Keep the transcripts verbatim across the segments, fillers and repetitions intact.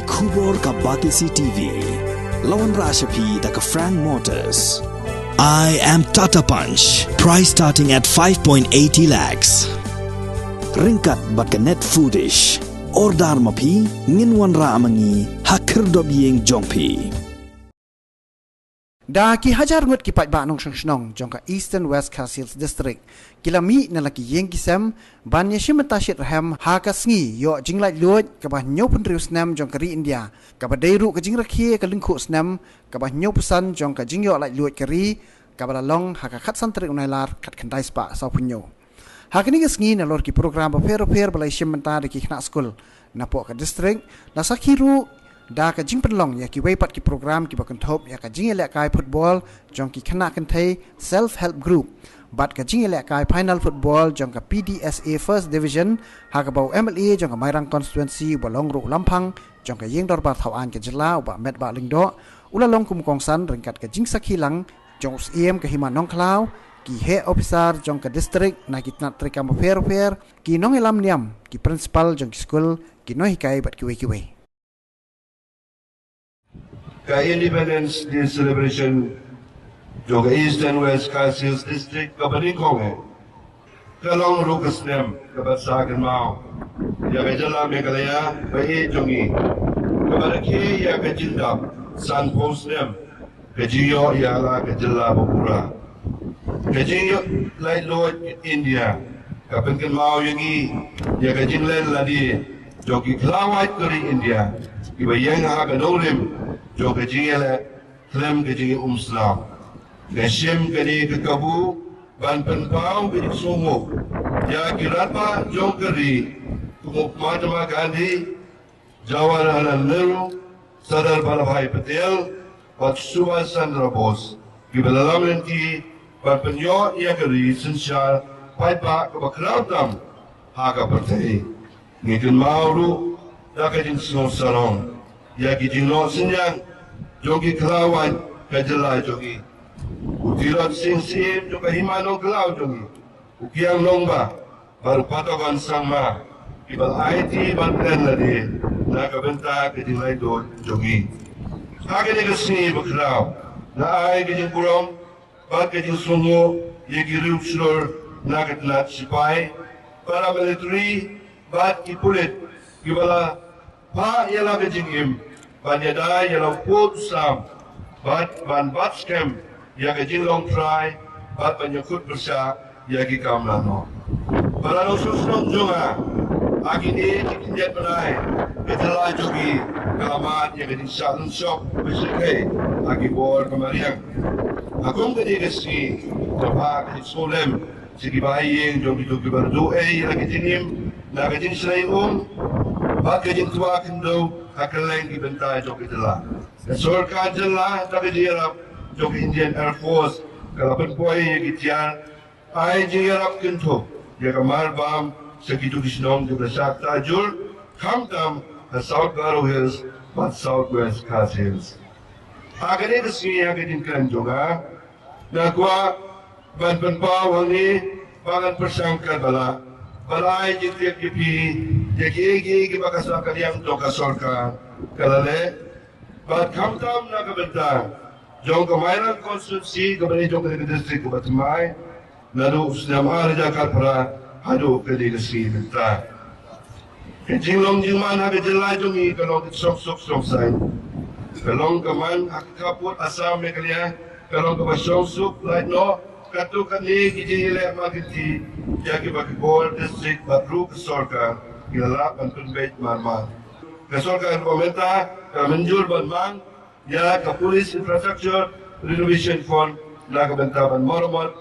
Khubor ka Batesi T V. La wanrah sha phi da ka Frank Motors. I am Tata Punch. Price starting at five point eighty lakhs. Ryngkat bad ka Net Foodish. Order ma phi, ngin wanrah ma ngi ha khyrdop ïing jong phi. Da ki hajar ngut ki paidbah nongshong shnong jong ka Eastern West Khasi Hills District ki la mih na la ki ïing ki sem ban ïashim bynta shitrhem ha ka sngi ïoh jinglaitluid kaba hynñiewphew hynriew snem jong ka ri India, kaba dei ruh ka jingrakhe ïa ka lyngkhuh snem kaba hynñiewphew san jong ka jingïoh laitluid ka ri, kaba la long ha ka khatsan tarik u Nailar khatkhyndai spah sawphew hynñiew. Ha kane ka sngi, nalor ki program bapher bapher ba la ïashim bynta da ki khynnah skul napoh ka district, la sakhi ruh da ka jingpynlong ïa kiwei pat ki program kiba kynthup ïa ka jingïalehkai football jong ki khynnah kynthei self help group bad ka jingïalehkai final football jong ka P D S A First Division, ha kaba u M L A jong ka Mairang Constituency uba long ruh u lamphang jong ka Ïing Dorbar Thawaiñ ka jylla, u Bah Metbah Lyngdoh, u la long kum u kongsan ryngkat ka jingsakhi lang jong u Syiem ka Hima Nongkhlaw, ki heh ophisar jong ka district na ki tnat treikam bapher bapher, ki nongïalam niam, ki principal jong ki skul, ki nonghikai bad kiwei kiwei. Ka Independence Day Celebration jong ka Eastern West Khasi Hills District kaba nyngkong eh, ka long ruh ka snem kaba sa kynmaw ïa ka jylla Meghalaya ba ïeit jong ngi, kaba rakhe ïa ka jingdap sanphew snem ka jingïoh ïa la ka jylla ba pura. Ka jingïoh laitluid ka India ka pynkynmaw ïa ngi ïa ka jinglen lade jong ki khlawait ka ri India, kiba ïeng ha ka nongrim jong ka jingïaleh khlem ka jingïaumsnam. Nga shim kane ka kabu ban pynpaw ka jingsngewnguh ïa ki rangbah jong ka ri, kum u Mahatma Gandhi, Jawaharlal Nehru, Sardar Vallabhbhai Patel bad Subhas Chandra Bose, kiba la lam lynti ban pynïoh ïa ka ri synshar paidbah kaba khraw tam ha ka pyrthei. Ngi kynmaw ruh da ka jingsngew sarong ïa ki jingnoh synñiang jong ki khlawait ka jylla jong ngi. U Tirot Sing Syiem jong ka Hima Nongkhlaw jong ngi, u Kiang Nangbah bad u Patagon Sangma, kiba la aiti ban kren lade na ka bynta ka jinglaitluid jong ngi. Ha kane ka sngi bakhraw, nga ai ka jingburom bad ka jingsngewnguh ïa ki riewshlur na ka tnat sipai, paramilitary bad ki pulit, kiba la phah ïa la ka jingim ban ïada ïa la u pud u sam bad ban bat skhem ïa ka jinglong trai bad ban ïakut pyrshah ïa ki kam la noh. Para nongshong shnong jong nga, ha kine ki khyndiat bnai ka jylla jong ngi ka la mad ïa ka jingshah lynshop bishyrkhei ha ki bor ka mariang. Ha kum kane ka sngi, nga phah ka jingsngewlem sha ki bahaïing jong kito kiba duh ei ïa la ka jingim na ka jingshlei um bad ka jingtwa khyndew ha kylleng ki bynta jong ka jylla. Ka sorkar jylla da ka jingïarap jong ka Indian Air Force ka la pynpoi ïa ki tiar ai jingïarap kynthup ïa ka marbam sha kito ki shnong kiba shah ktah jur, khamtam ha South Garo Hills bad South West Khasi Hills. Ha kane ka sngi, ha ka jingkren jong nga, nga kwah ban pynpaw hangne ba ngan pyrshang katba lah ban ai jingtip ïa phi ïa kiei kiei kiba ka shnong ka liang jong ka sorkar ka la leh, bad khamtam na ka bynta jong ka Mairang constituency, kaba dei jong ka district kaba thymmai, naduh u snem ar hajar khatphra haduh kane ka sngi mynta. Ka jinglong jingman ha ka jylla jong ngi ka long ka shongsuk shongsaiñ. Ka long ka man ha ka khappud Assam Meghalaya, ka long kaba shongsuk lait noh. Katto katne ki jingïaleh markynti ïa kiba ki bor district bad ruh ka sorkar ki la lah ban pynbeit mar mar. Ka sorkar kaba mynta ka mynjur ban mang ïa ka Police Infrastructure Renovation Fund na ka bynta ban maramot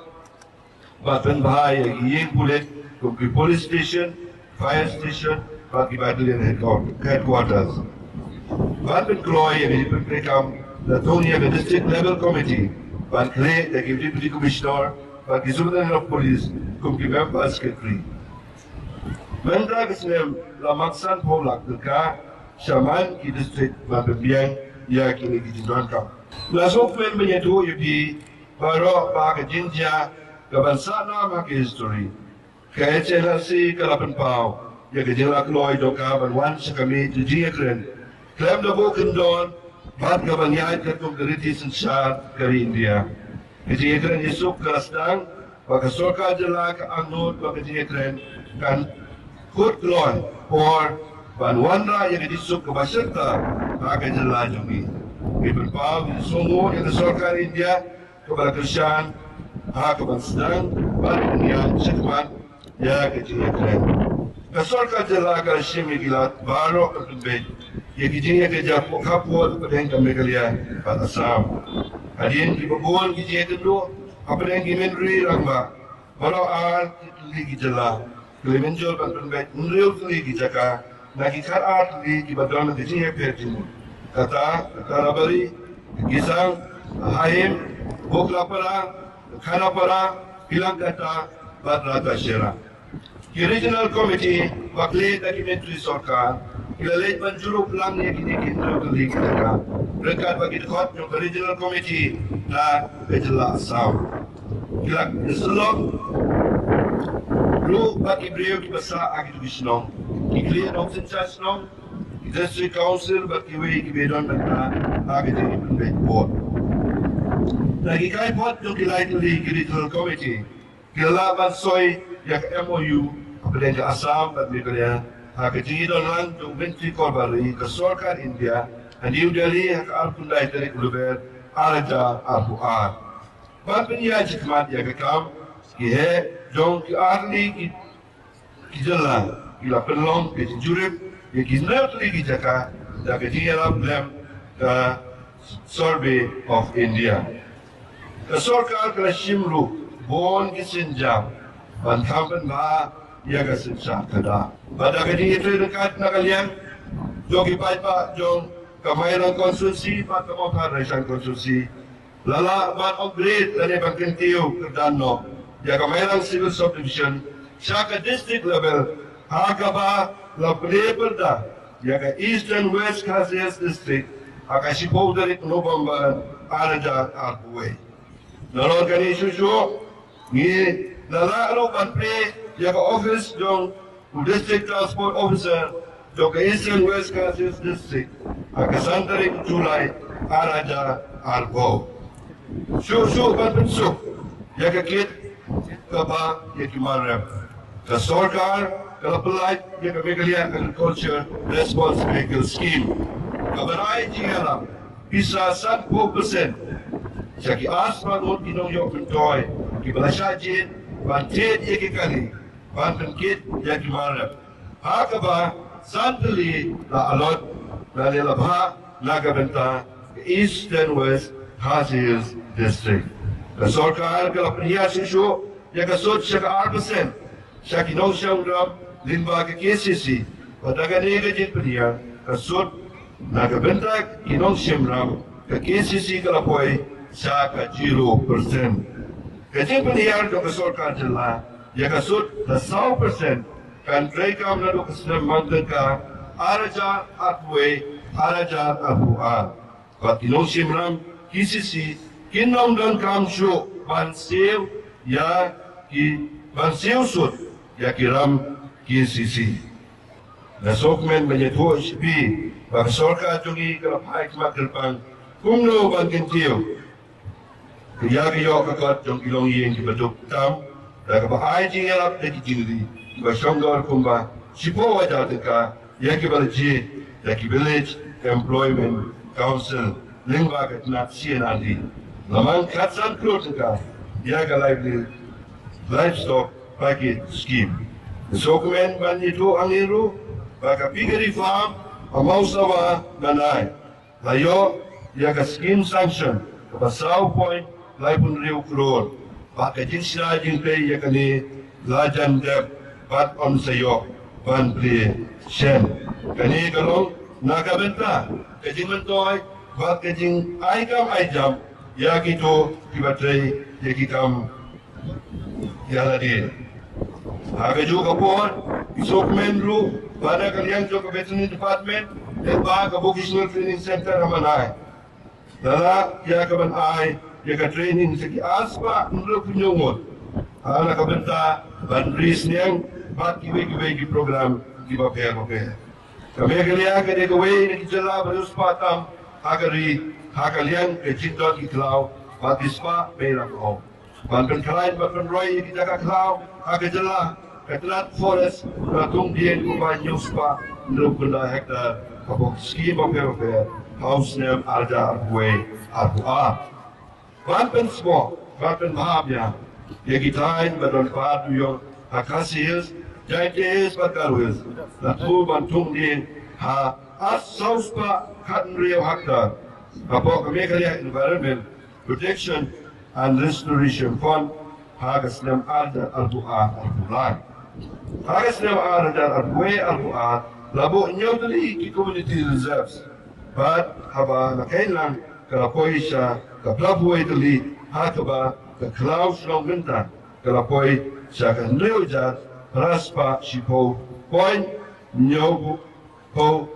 bad pynbha ïa ki ïing pulit kum ki police station, fire station bad ki battalion headquarters. Ban pynkloi ïa ki jingpynkhreh kam, la thung ïa ka District Level Committee ban khleh ïa ki Deputy Commissioner bad ki Superintendent of Police kum ki member secretary. Mynta ka snem la mang sanphew lak tyngka sha man ki district ban pynbiang ïa kine ki jingdonkam. Nga sngewkmen ban ïathuh ïa phi baroh ba ka jingjia ka ban sah nam ha ka history. Ka H N R C ka la pynpaw ïa ka jinglaitluid jong ka ban wan sha ka miej jingïakren. Lem da buh kyndon bad ka ban ïaid katkum ka riti synshar ka ri India. Ka jingïakren isuk ka la sdang bad ka sorkar jylla ka angnud ba ka jingïakren kan kut kloi por ban wanrah ïa ka jingsuk kaba shyrta ha ka jylla jong ngi. Ngi pynpaw ngi sngewnguh ïa ka sorkar India kaba la kyrshan ha ka ban sdang bad pynïaid shakhmat ïa ka jingïakren. Ka sorkar jylla ka la shim ïa ki lad baroh ban pynbeit ïa ki jingïakajia khappud hapdeng ka Meghalaya bad Assam. Hadien kiba bun ki jingïakynduh hapdeng ki myntri rangbah baroh ar tylli ki jylla, ki la mynjur ban pynbeit hynriew tylli ki jaka na ki khatar tylli kiba don ka jingïapher jingmut, kata ka Tarabari, ka Kisang, ka Haheim, Boglapara, ka Khanapara, Pilangkata bad Ratasera. Ki Regional Committee ba klet da ki myntri sorkar ki la leit ban jurip lang ïa kine ki hynriew tylli ki jaka ryngkat bad ki dkhot jong ka Regional Committee na ka jylla Assam. Ki la ïasyllok ruh bad ki briew kiba sah ha kito ki shnong, ki khlieh nongsynshar shnong, ki District Council bad kiwei kiba don bynta ha ka jingpynbeit vote. Na ki kaiphod jong ki lai tylli ki Regional Committee ki la lah ban soi ïa ka M O U hapdeng ka Assam bad Meghalaya ha ka jingïadon lang jong u Myntri Korbari ka sorkar India ha New Delhi ha ka arphew khyndai tarik u Lber ar hajar arphew ar. Ban pynïaid shakhmat ïa ka kam, ki heh jong ki artylli ki, ki jylla ki la pynlong ka jingjurip ïa ki hynriew tylli ki jaka da ka jingïarap lem ka Survey of India. Ka sorkar ka la shim ruh bun ki sienjam ban kham pynbha ïa ka synshar khadar. Bad da ka jingïatrei ryngkat na ka liang jong ki paidbah jong ka Mairang Constituency bad ka Mawthadraishan Constituency, la lah ban upgrade lane ban kyntiew kyrdan noh ïa ka Mairang Civil Subdivision sha ka district level, ha kaba la plie pyrda ïa ka Eastern West Khasi Hills District ha ka shiphew tarik November ar hajar arphew wei. Nalor kane shuh shuh, ngi la lah ruh ban plie ïa ka office jong u District Transport Officer jong ka Eastern West Khasi Hills District ha ka san tarik July ar hajar arphew. Shuh shuh ban pynsuk ïa ka kit kaba ïa ki mar rep, ka sorkar ka la pyllait ïa ka Meghalaya Agriculture Response Vehicle Scheme, kaba rai jingïarap pisa sanphew percent sha ki arspah ngut ki nongïoh myntoi kiba la shah jied ban thied ïa ki kali ban pynkit ïa ki mar rep, ha kaba san tylli la allot lane la bhah na ka bynta ka Eastern West Khasi Hills District. Ka sorkar ka la pynïar shuh shuh ïa ka sut sha ka ar percent sha ki nongshong ram lyngba ka K C C, bad da kane ka jingpynïar ka sut na ka bynta ki nongshim ram ka K C C ka la poi sha ka zero percent. Ka jingpynïar jong ka sorkar jylla ïa ka sut na saw percent kan treikam naduh ka snem mang tyngka ar hajar arphew wei ar hajar arphew ar. Bad ki nongshim ram K C C kin ym donkam shuh ban siew ïa ki, ban siew sut ïa ki ram K C C. Nga sngewkmen ban ïathuh sha phi ba ka sorkar jong ngi ka la phai khmat kyrpang kumno ban kyntiew ïa ka ïoh ka kot jong ki longïing kiba duk tam, da kaba ai jingïarap da ki jingri kiba shongdor kumba shiphew hajar tyngka ïa kiba la jied da ki Village Employment Council lyngba ka tnat C N R D. La mang khatsan klur tyngka ïa ka Lively Livestock Package Scheme. Nga sngewkmen ban ïathuh hangne ruh ba ka Piggery Farm ha Mawsawa Mandai la ïoh ïa ka scheme sanction kaba saw point laiphew hynriew klur. Bad ka jingshna jingtei ïa kane la jan dep bad ym sa ïoh ban plie shen. Kane ka long na ka bynta ka jingmyntoi bad ka jingai kam ai jam ïa kito kiba trei ïa ki kam ïa lade. Ha kajuh ka por, ngi sngewkmen ruh ba na ka liang jong ka Veterinary Department lyngba ka Vocational Training Center ha Mandai, la lah ïa ka ban ai ïa ka training sha ki arspah hynriewphew hynñiew ngut ha na ka bynta ban ri sniang bad kiwei kiwei ki program kiba pher bapher. Ka Meghalaya ka dei kawei na ki jylla ba riewspah tam ha ka ri ha ka liang ka jingdon ki khlaw bad ki spah beirang. Ban pynkhlaiñ bad pynroi ïa ki jaka khlaw ha ka jylla, ka tnat forest ka la thung dieng kumba hynñiew spah hynriewphew khyndai hektar hapoh ki skhim bapher bapher ha u snem ar hajar arphew wei arphew ar. Ban pynsmoh bad pynbha biang ïa ki thaiñ ba don pat u ïong ha Khasi Hills, Jaintia Hills bad Garo Hills, la thmu ban thung dieng ha ar saw spah khathynriew hektar hapoh ka Meghalaya Environment Protection and Restoration Fund ha ka snem ar hajar arphew ar arphew lai. Ha ka snem ar hajar arphew wei arphew ar la buh hynñiew tylli ki community reserves bad haba la kheiñ lang ka la poi sha ka phra phew wei tylli ha kaba ka khlaw shnong mynta ka la poi sha ka hynriew hajar phra spah shiphew point hynñiew phew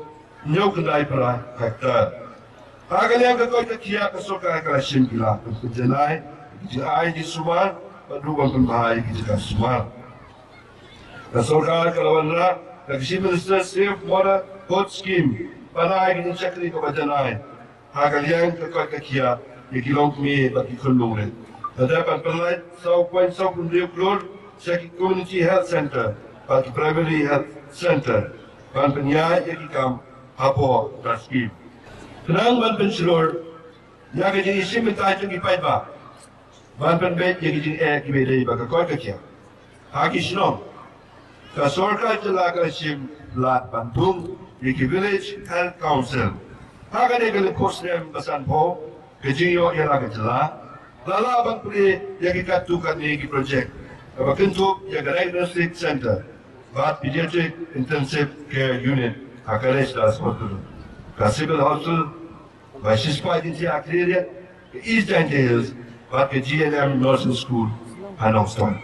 hynñiew khyndai phra hektar. Ha ka liang ka koit ka khiah ka sorkar ka la shim ki lad ban pynjanai ïa ki jingai jingsumar bad ruh ban pynbha ïa ki jaka sumar. Ka sorkar ka la wanrah da ka Chief Minister Safe Motherhood Scheme ban ai ïa ki jingshakri kaba janai ha ka liang ka koit ka khiah ïa ki longkmie bad ki khun nongrim. La dep ban pynlait saw point saw phew hynriew klur sha ki Community Health Centre bad ki Primary Health Centre ban pynïaid ïa ki kam hapoh ka skhim. Khnang ban pynshlur ïa ka jingïashim bynta jong ki paidbah ban pynbeit ïa ki jingeh kiba ïadei bad ka koit ka khiah ha ki shnong, ka sorkar jylla ka la shim lad ban thung ïa ki Village Health Council. Ha kane ka lympung snem ba sanphew ka jingïoh ïalam ka jylla, la lah ban plie ïa ki katto katne ki projek kaba kynthup ïa ka Diagnostic Centre bad Pediatric Intensive Care Unit ha ka Rajdas Hospital, ka Civil Hospital ba shispah jingthiah khlieh, ka East Jaintia Hills bad ka G N M Nursing School ha Nongstoiñ.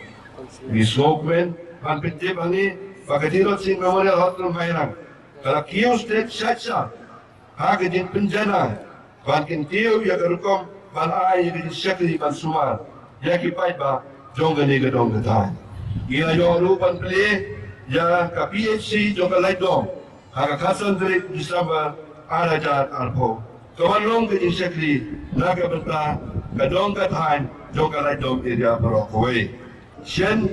Ngi sngewkmen ban pyntip hangne ba ka Tirot Sing Memorial Hospital Mairang ka la kiew stet shat shat ha ka jingpynjanai ban kyntiew ïa ka rukom ban ai ïa ka jingshakri ban sumar ïa ki paidbah jong kane ka dong ka thaiñ. Ngi la ïoh ruh ban plie ïa ka P H C jong ka Laitdom ha ka khatsan tarik December ar hajar arphew, ka wan long ka jingshakri na ka bynta ka dong ka thaiñ jong ka Laitdom area baroh kawei. Shen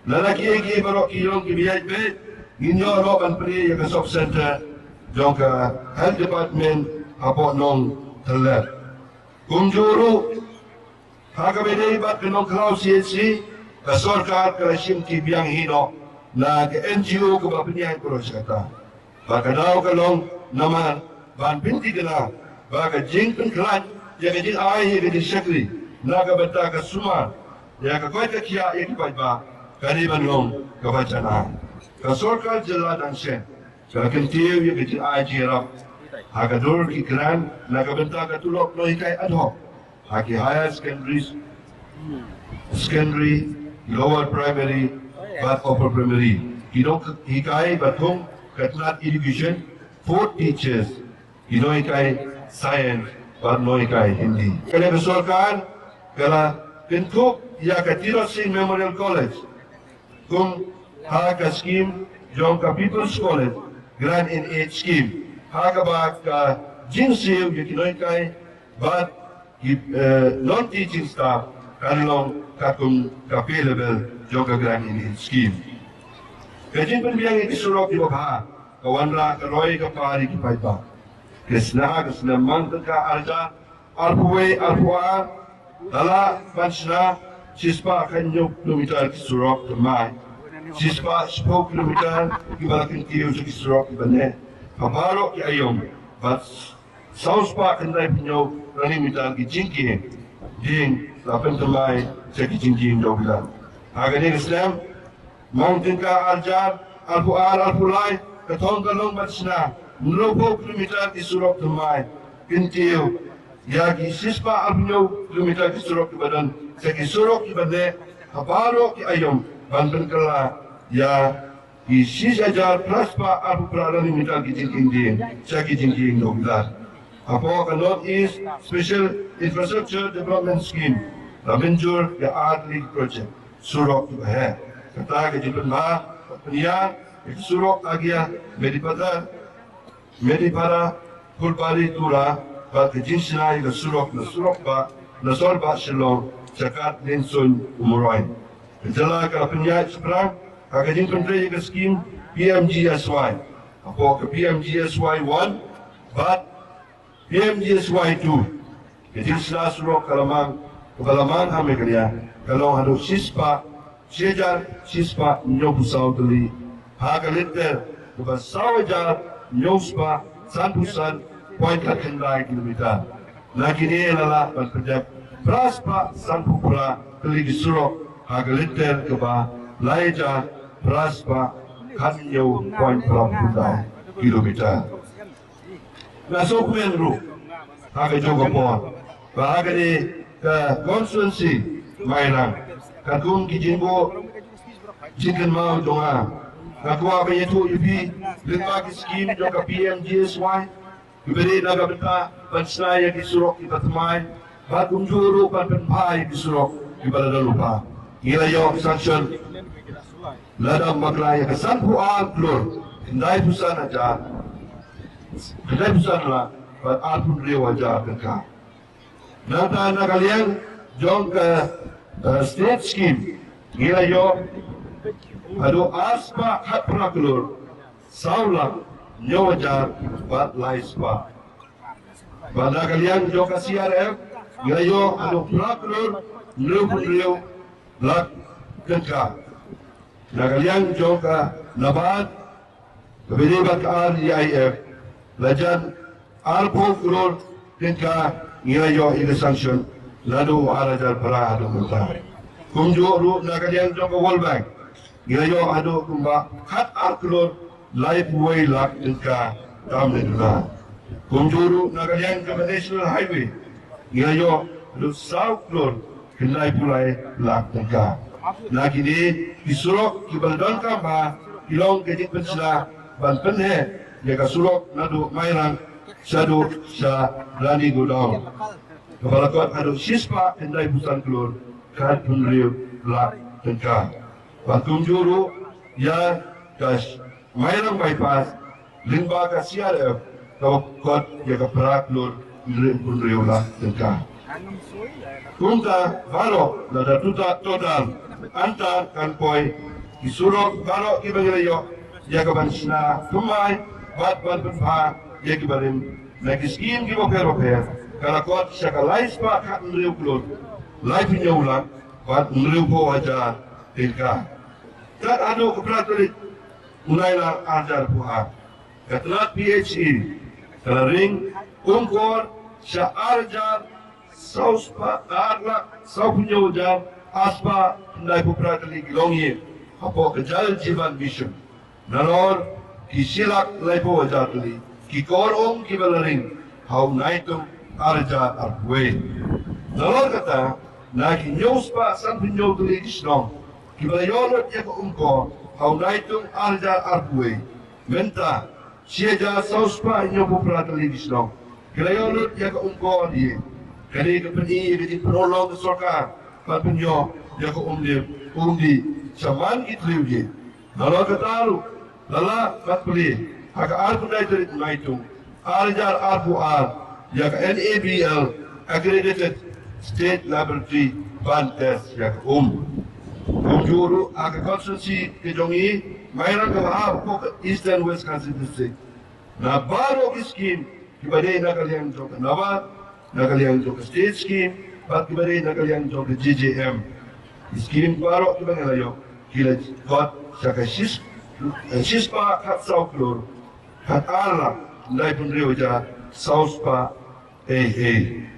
lada kiei kiei baroh ki long kiba ïaid beit, ngin ïoh ruh ban plie ïa ka sub center jong ka Health Department hapoh Nongthyllep. Kumjuh ruh ha kaba ïadei bad ka Nongkhlaw C H C, ka sorkar ka la shim ki biang hi noh na ka N G O kaba pynïaid baroh shi katta. Ba ka daw ka long namar ban pynthikna ba ka jingpynkhlaiñ ïa ka jingai ïa ka jingshakri na ka bynta ka sumar ïa ka koit ka khiah ïa ki paidbah ka dei ban long kaba janai. Ka sorkar jylla dang shen ka la kyntiew ïa ka jingai jingïarap ha ka dur ki grant na ka bynta ka tulop nonghikai ad hoc ha ki higher secondary, secondary, lower primary bad upper primary, ki nonghikai ba thung ka tnat education, fourth teachers, ki nonghikai science bad nonghikai Hindi. Kane ka sorkar ka la kynthup ïa ka Tirot Sing Memorial College kum ha ka skhim jong ka People's College Grant in Aid Scheme, ha kaba ka jingsiew ïa ki nonghikai bad ki, eh, non teaching staff kan long katkum ka pay level jong ka Grant in Aid Scheme. Ka jingpynbiang ïa ki surok kiba bha ka wanrah ka roi ka par ïa ki paidbah. Ka sna ka snem mang tyngka ar hajar arphew wei arphew ar, la lah ban shna shispah khathynñiew kilometer ki surok thymmai, shispah shiphew kilometer kiba la kyntiew sha ki surok kiba neh ha baroh ki aïom bad saw spah khyndai phew hynñiew running meter ki jingkieng dieng la pynthymmai sha ki jingkieng dewbilar. Ha kane ka snem mang tyngka ar hajar arphew ar arphew lai, ka thong ka long ban shna hynriewphew kilometer ki surok thymmai, kyntiew ïa ki shispah arphew hynñiew kilometer ki surok kiba don sha ki surok kiba neh ha baroh ki aïom ban pynkylla ïa ki shi hajar phra spah arphew phra running meter ki jingkieng dieng sha ki jingkieng dewbilar. Hapoh ka North East Special Infrastructure Development Scheme la mynjur ïa ar tylli ki project surok kiba heh. Kata ka jingpynbha pynïar ïa ki surok Agia Medipatar Medipara, Phulbari, Tura, bad ka jingshna ïa ka surok na surok ba, na sor ba Shillong, sha kad Liengsuiñ Umroi. Ka jylla ka la pynïaid shaphrang ha ka jingpyntrei ïa ka skim P M G S Y. Hapoh ka P M G S Y one bad P M G S Y two, ka jingshna surok ka la mang, kaba la mang ha Meghalaya, ka long haduh shispah, shi hajar shispah hynñiewphew saw tylli ha ka lynter kaba saw hajar hynñiewspah sanphew san point khatkhyndai kilometer. Na kine la lah ban pyndep phraspah sanphew phra tylli ki surok ha ka lynter kaba lai hajar phraspah khathynñiew point phra khyndai kilometer. Nga sngewkmen ruh ha ka jong ka por ba ha kane ka constituency Mairang, katkum ki jingbuh jingkynmaw jong nga, nga kwah ban ïathuh ïa phi lyngba ki skim jong ka P M G S Y, kiba dei na ka bynta ban shna ïa ki surok kiba thymmai, bad kumjuh ruh ban pynbha ïa ki surok kiba la don lypa. Ngi la ïoh sanction lada ym bakla ïa ka sanphew ar klur khyndaiphew san hajar, khyndaiphew san lak bad arphew hynriew hajar tyngka. Nangta na ka liang jong ka, eh, state scheme, ngi la ïoh haduh arspah khatphra klur saw lak hynñiew hajar bad lai spah. Bad na ka liang jong ka C R F, ngi la ïoh haduh phra klur hynriewphew hynriew lak tyngka. Na ka liang jong ka NABARD, kaba ïadei bad ka R D I F, la jan arphew klur tyngka ngi la ïoh ïa ka sanction naduh ar hajar phra haduh mynta. Kumjuh ruh na ka liang jong ka World Bank, ngi la ïoh haduh kumba khatar klur laiphew wei lak tyngka tam ne duna. Kumjuh ruh na ka liang kaba National Highway, ngi la ïoh haduh saw klur khyndaiphew lai lak tyngka. Na kine ki surok kiba la donkam bha, ki long ka jingpynshna ban pynheh ïa ka surok naduh Mairang shaduh sha Rani Godown, kaba la kot haduh shispah khyndaiphew san klur khathynriew lak tyngka. Bad kumjuh ruh ïa ka Mairang Bypass, lyngba ka C R F, kaba kot ïa ka phra klur hynriewphew hynriew lak tyngka. Kumta baroh, lada total, total, ynda kan poi ki surok baroh kiba ngi la ïoh ïa ka ban shna thymmai bad ban pynbha ïa ki barim na ki skim kiba pher bapher, ka la kot sha ka laispah khathynriew klur laiphew hynñiew lak bad hynriewphew hajar tyngka. Kat haduh ka phra tarik u Nailar ar hajar arphew ar, ka tnat P H E ka la ring Umkor sha ar hajar saw spah, ar lak sawphew hynñiew hajar ar spah khyndaiphew phra tylli ki longïing hapoh ka Jal Jeevan Mission. Nalor ki shi lak laiphew hajar tylli ki kor um kiba la ring ha u Naitung ar hajar arphew wei. Nalor kata, na ki hynñiew spah sanphew hynñiew tylli ki shnong kiba la ïoh lut ïa ka Umkor ha u Naitung ar hajar arphew wei, mynta shi hajar saw spah hynñiewphew phra tylli ki shnong ki la ïoh lut ïa ka Umkor ïing. Kane ka pyni ïa ka jingpynurlong ka sorkar ban pynïoh ïa ka umdih, umdih sha man ki thliew ïing. Nalor kata ruh, la lah ban plie ha ka arphew khyndai tarik Naitung ar hajar arphew ar ïa ka N A B L accredited state laboratory ban test ïa ka um. Kumjuh ruh ha ka constituency ka jong ngi Mairang kaba hap hapoh ka Eastern West Khasi District, na baroh ki skim kiba dei na ka liang jong ka NABARD, na ka liang jong ka state scheme, bad kiba dei na ka liang jong ka J J M. Ki skim baroh kiba ngi la ïoh ki la kot sha ka shis, eh, shispah khatsaw klur khatar lak khyndaiphew hynriew hajar saw spah ei ei.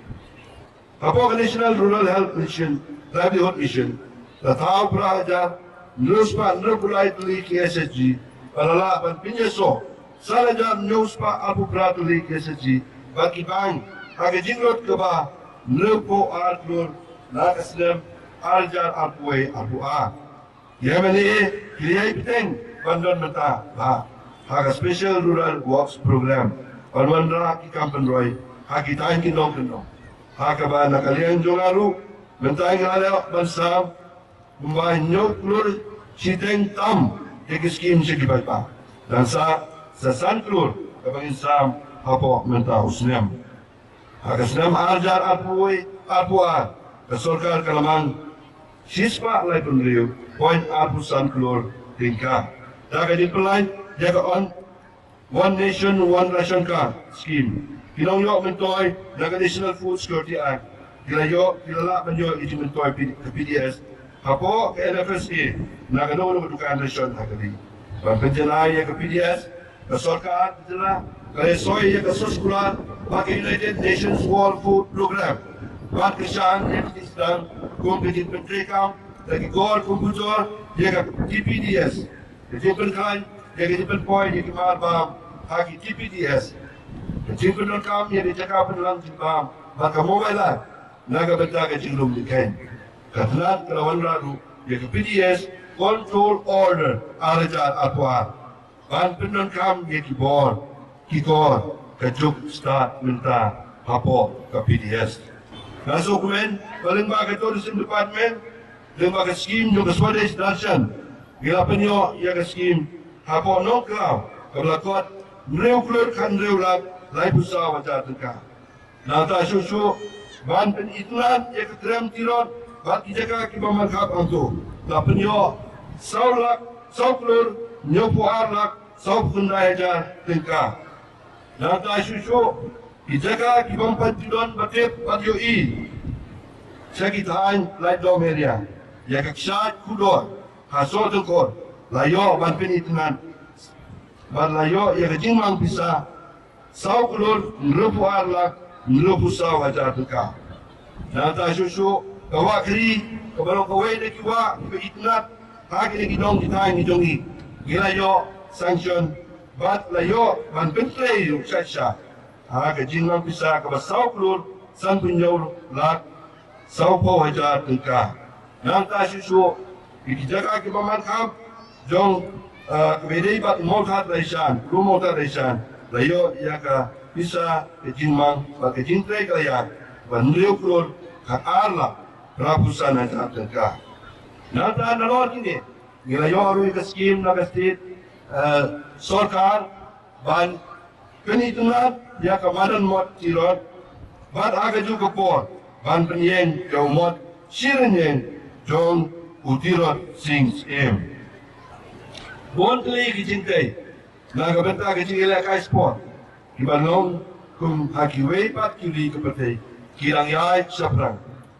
Hapoh ka National Rural Health Mission, Livelihood Mission, la thaw phra hajar hynriew spah hynriewphew lai tylli ki S H G, ba la lah ban pynïasoh san hajar hynñiew spah arphew phra tylli ki S H G bad ki bank ha ka jinglut kaba hynriewphew ar klur na ka snem ar hajar arphew wei arphew ar. Ïa mynne ki la ïai bteng ban don bynta bha ha ka Special Rural Works Program ban wanrah ki kam pynroi ha ki thaiñ ki nong ki nong. Ha kaba na ka liang jong nga ruh mynta ngi la leh ban sam kumba hynñiew klur shiteng tam ïa ki skim sha ki paidbah. Dang sah sa san klur kaba ngin sam hapoh mynta u snem. Ha ka snem ar hajar arphew wei, arphew ar, ka sorkar ka la mang shispah laiphew hynriew point arphew san klur tyngka. Da ka jingpynlait ïa ka on One Nation, One Ration Card Scheme, ki nongïoh myntoi na ka National Food Security Act, ki la ïoh, ki la lah ban ïoh ïa ka jingmyntoi P-, ka P D S hapoh ka N F S A na kano kano ka dukan ration ha ka ri. Ban pynjanai ïa ka P D S, ka sorkar ka jylla ka la soi ïa ka soskular bad ka United Nations World Food Programme bad ka shah ïa ka jingstad kum ka jingpyntreikam da ki kor komputer ïa ka T P D S. Ka jingpynkheiñ ïa ka jingpynpoi ïa ki mar bam ha ki T P D S. Ka jingpyndonkam ïa ka jaka pynlang jingbam bad ka mobile app na ka bynta ka jinglum jingkheiñ. Ka tnat ka la wanrah ruh ïa ka P D S Control Order ar hajar arphew ar ban pyndonkam ïa ki bor ki kor ka juk stad mynta hapoh ka P D S. Nga sngewkmen ba lyngba ka Tourism Department, lyngba ka skim jong ka Swadesh Darshan, ngi la pynïoh ïa ka skim hapoh Nongkhlaw kaba la kot hynriew klur khathynriew lak laiphew saw hajar tyngka. Nangta shuh shuh ban pynitynnad ïa ka krem tirot bad ki jaka kiba markhap hangto, la pynïoh saw lak, saw klur hynñiewphew ar lak sawphew khyndai hajar tyngka. Nangta shuh shuh ki jaka kibym pat ju don ba tip bad ïohi sha ki thaiñ Laitdom area, ïa ka kshaid Khubor ha Sohtyngkhur, la ïoh ban pynitynnad bad la ïoh ïa ka jingmang pisa saw klur hynriewphew ar lak hynriewphew saw hajar tyngka. Nangta shuh shuh ka Wah Khri, kaba long kawei na ki wah kiba itynnad ha kine ki dong ki thaiñ ki jong ngi, ngi la ïoh sanction bad la ïoh ban pyntrei ruh sha sha ha ka jingmang pisa kaba saw klur sanphew hynñiew lak sawphew hajar tyngka. Nangta shuh shuh ki jaka kiba markhap jong, eh, kaba ïadei bad Mawthadraishan, Mawthadraishan, la ïoh ïa ka pisa ka jingmang bad ka jingtrei ka la ïaid ba hynriew klur khatar lak phraphew san hajar tyngka. Nangta nalor kine ngi la ïoh ruh ïa ka skim na ka state, eh, sorkar ban pynitynnad ïa ka madan mot Tirot bad ha kajuh ka por ban pynïeng ïa u mot shi rynieng jong u Tirot Sing Syiem. Bun tylli ki jingtei na ka bynta ka jingïalehkai sport kiba long kum ha kiwei pat kiwei ki pyrthei ki dang ïaid shaphrang,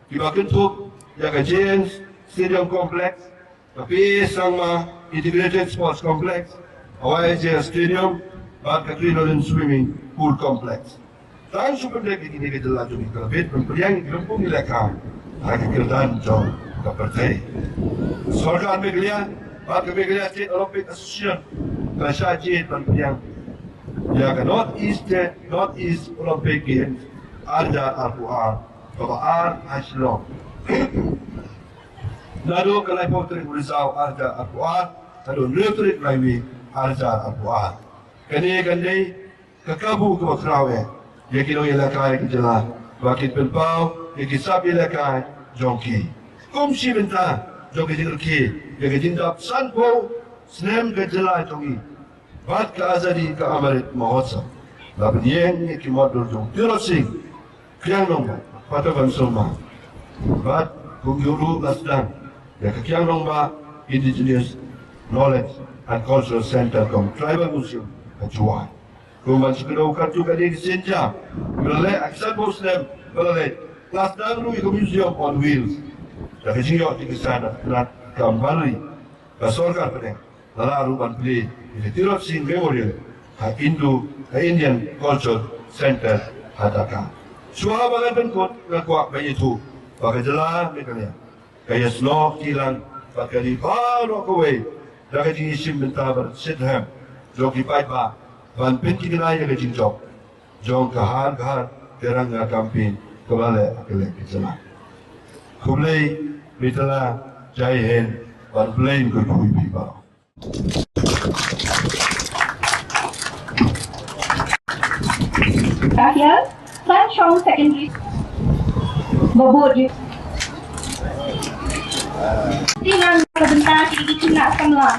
kiba kynthup ïa ka J N Stadium Complex, ka P A Sangma Integrated Sports Complex, ka Y S J Stadium bad ka Crinoline Swimming Pool Complex. Tang shu pyndep ïa kine ka jylla jong ngi ka la bit ban pdiang ïa ki lympung ïalehkai ha ka kyrdan jong ka pyrthei. Sorkar Meghalaya bad ka Meghalaya State Olympic Association ka la shah jied ban pdiang ïa ka North East State, North East Olympic Games ar hajar arphew ar, kaba ar ha Shillong. Naduh ka laiphew tarik u Risaw ar hajar arphew ar haduh hynriew tarik Naiwieng ar hajar arphew ar. Kane kan dei ka kabu kaba khraw eh ïa ki nongïalehkai ka jylla ba kin pynpaw ïa ki sap ïalehkai jong ki kum shi bynta jong ka jingrkhie ïa ka jingdap sanphew snem ka jylla jong ngi bad ka Azadi ka Amrit Mahotsav. La pynïeng ïa ki mot dur jong Tirot Sing Khiang Nongbah, Pato Khynnah Sumar bad kumjuh ruh la sdang ïa ka Khiang Nongbah Indigenous Knowledge and Cultural Center cum Tribal Museum ha Jowai. Kum ban sngewthuh katto katne ki sienjam ba la leh ha ki sanphew snem ba la leit, la sdang ruh ïa ka Museum on Wheels da ka jingïoh jingkyrsan na ka tnat kam ban ri ka sorkar pdeng. La lah ruh ban plie ïa ka Tirot Sing Memorial ha Indo, ha Indian Culture Center ha Dhaka. Shuwa ba ngan pynkut nga kwah ban ïathuh ba ka jylla Meghalaya ka ïasnoh kti lang bad ka dei baroh kawei da ka jingïashim bynta bad shitrhem jong ki paidbah ban pynthikna ïa ka jingjop jong ka Har Ghar Tiranga campaign kaba la leh ha ka lehkai jylla. Khublei, Mitala, Jai Hind, bad khublei khublei phi baroh. Tahia, Sanshong Secondary. Babur. Tingan ka bynta ki khynnah samla.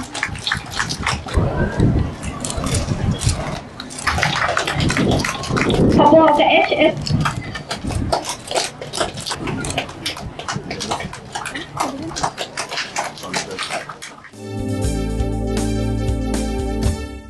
Khubor ka H S